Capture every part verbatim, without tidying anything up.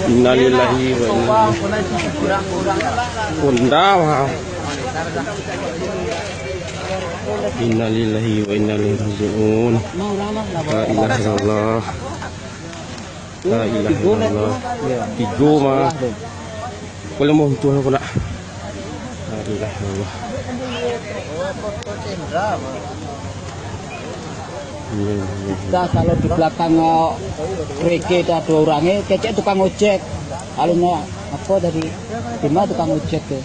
Innalillahi wa inna ilaihi. Unda, wah. Innalillahi wa inna ilaihi raji'un. La ilaha illallah. La ilaha illallah. Tigo mah. Kalau mau tuan aku nak. La ilaha illallah. Iya, iya, iya. Kita kalau di belakang, eh, kereke itu ada orangnya, kecek tukang ojek. Kalau nggak, apa tadi? Di mana tukang ojek tuh?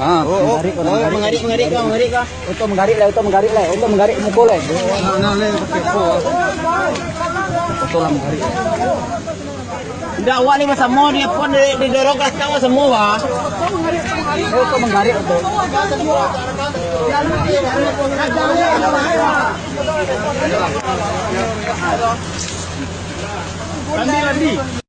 Ah, oh, oh, manggarik, oh, manggarik, manggarik, manggarik, kau, manggarik, kau. Oto manggarik lah, oto manggarik lah, oto manggarik muko lah. Oto lah manggarik. Indak, awak ni basamo, dia pun di, didorong ka ateh awak samo, bah. Oto manggarik, oto. Randi, Randi.